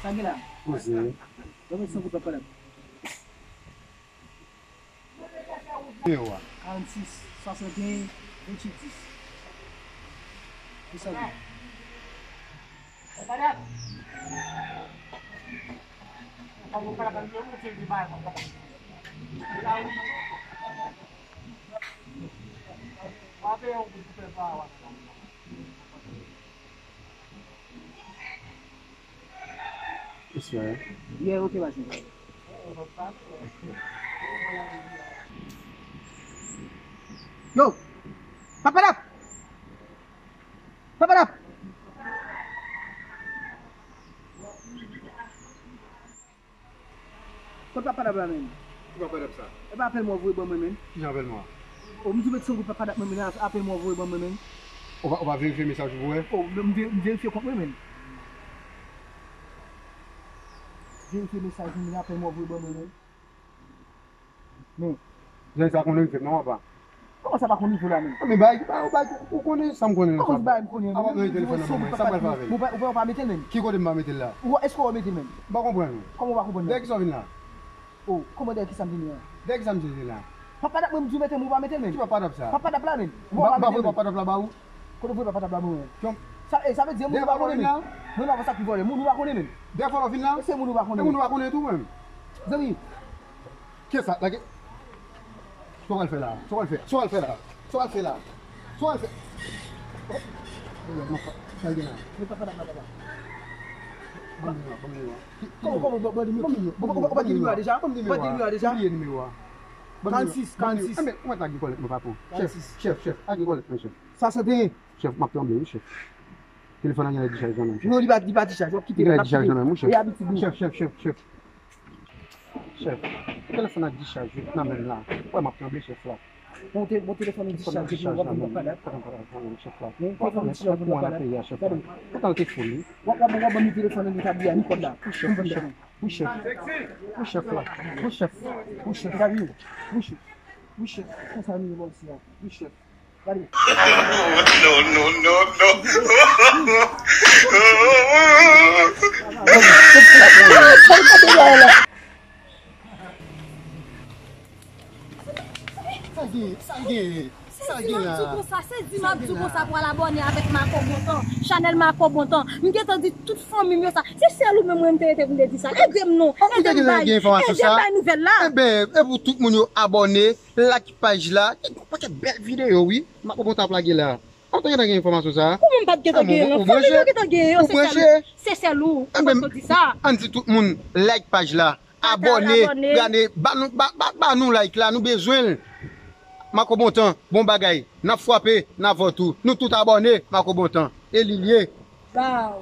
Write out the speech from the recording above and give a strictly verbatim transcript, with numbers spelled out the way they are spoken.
Sa gen la? Poze. Donk, se yon group ap pale. Nimewo a. Karannsis, swasanteyen, venntuit, dis. Ki sa gen? Yes, sir. Yeah, ok, baz. Yo, Papa Dap! Papa Dap! Kot Papa Dap la menm? Ki Papa Dap sa? E pa apèl mwen voye ban mwen menm. Kijan apèl mwen? O, m di w met son group Papa Dap mwen menm, apèl mwen voye ban mwen menm. Ou pa, ou pa verifye mesaj ou voye? O, m ve-, m verifye kont mwen menm. Verifye mesaj mwen, apèl mwen voye ban mwen menm. Men. Jan sa konnen m fèt non, papa. Kòman sa pa konn nivo la menm? A, men bay, bay, bay, ou konnen sa m konnen. Kòman bay m konnen? Apa mwen telefòn nan ban mwen, sa m pral fè avè l? Ou pa, ou pa, ou pa mete l menm? Ki kote m pa mete l la? Ou, èske ou mete l menm? M pa konprann ou. Kòman ou pa konprann? Dèyè kisa w vin la? O, kòman dèyè kisa m vin la? Dèyè kisa m vin la? Papa Dap mwen m di w mete m, ou pa mete l menm? Ki Papa Dap sa? Papa Dap la menm. Ou pa, pa mete l menm. Papa Dap la ba ou? Kote w voye Papa Dap la ba mwen? Sa, e, sa vle di moun ou pa konnen menm. Moun ou pa konn sa ki vòlè, moun ou pa konnen menm. Dèyè fò w vin la? Se moun ou pa konnen. Se moun ou pa konnen tou menm. Zanmi, Kiyès sa? Lage. Sa w al fè la? Sa w al fè? Sa w al fè la? Sa w al fè la? Sa w al fè? Sa l gen la? Men papa, papa, papa. Ban m nimewo a, ban m nimewo a. Kòman, kòman, ban, ban nimewo? Ban m nimewo, ban m nimewo. Ou pa gen nimewo a deja? Ban m nimewo a. Ou pa gen nimewo a deja? Ou bliye nimewo a. Ban m nimewo. Karannsis, karannsis. Anben, ou mèt lage kòlèt mwen, patwon. Chèf, chèf, chèf, lage kòlèt mwen, chèf. Swasanteyen. Chèf, m ap tranble, wi, chèf. Telefòn nan genlè dichaj nan men m, chèf. Non, li pa, li pa dichaj. W ap kite l. Genlè dichaj nan men m, wi, chèf. Chèf, chèf, chèf, chèf. Chèf, telefòn nan dichaj, wi, nan men m la. Wè, m ap tranble, chèf la. Bon, te-, bon, telefòn nan dichaj, wi, w ap vin nan palad. Chèf la. Telefòn nan dichaj, w ap vin nan palad. Gade. Poutan l te fou, wi. W ap, w ap, w ap ban m telefòn nan, li ta bliye a, ni kòd la. Wi, chèf, wi, chèf. Wi, chèf. Wi, chèf la. Wi, chèf. Wi, chèf. Gade, wi, chèf. Wi, chèf. Konsa, nou, bòs la. Wi, chèf. Gade. No, no, no, no. Sa gen, sa gen, sa gen la. Se di m ap di w konsa, se di m ap di w konsa pou al abòne avèk Marco Bontan, chanèl Marco Bontan. M gentan di tout fanmi m yo sa. Se sèl ou menm mwen m te rete pou m te di sa. Ede m non. Ede m bay, ede m bay nouvèl la. Enben, e pou tout moun yo abòne. Like paj la, gen yon pakèt bèl videyo, wi. Marco Bontan ap lage la. Ou te gentan gen enfòmasyon sa a? Kòman m pa t gentan gen yo? Fanmi m yo gentan gen yo, se sèl, se sèl ou, ou pa t di sa. Ann di tout moun, like paj la, abòne, gade, ba nou, ba, ba, ba nou like la, nou bezwen l. Marco Bontan, bon bagay. N ap frape, n ap vòt ou. Nou tout abòne, Marco Bontan. E li l ye. Baw.